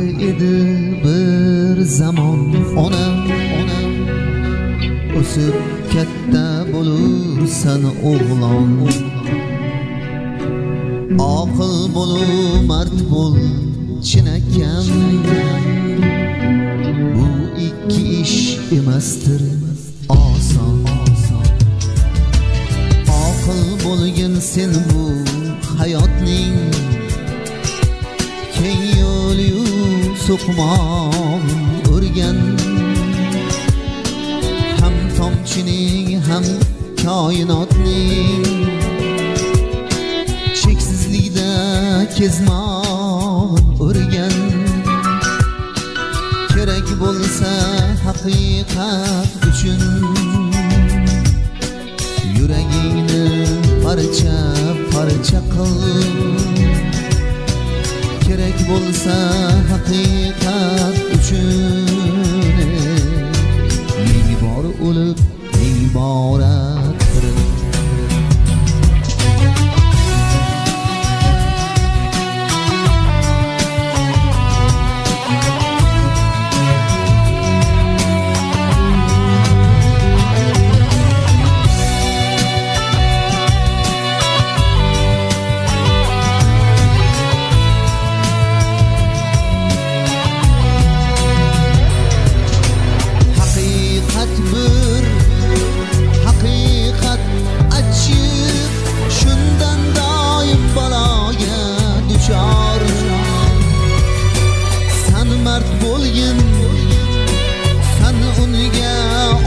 Edi bir zamon onam, onam, o'sib katta bo'lursan o'g'lon. Oqil bo'l, mard bo'l, chinakam. Bu ikki ish emasdir oson. Oqil bo'lgin sen bu hayotning keng yo'li so'qmon o'rgan. Ham tomchining ham koinotning cheksizlikda kezmon o'rgan. Kerak bo'lsa haqiqat uchun yuragingni parcha parcha qil. Kerak bo'lsa haqiqat uchun ming bor o'lib ming bora tiril.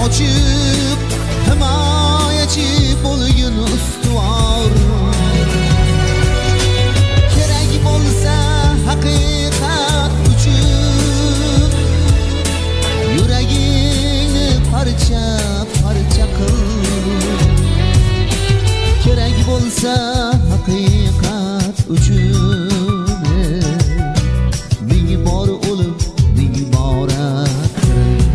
Ochiq himoyachi bo'lgin ustuvor. Kerak bo'lsa haqiqat uchun yuragingni parcha parcha qil. Kerak bo'lsa haqiqat uchun ming bor o'lib ming bora tiril.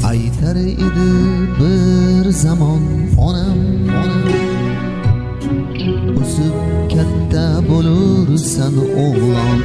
Aytar edi bir zamon onam, onam, o'sib katta bo'lursan o'g'lon.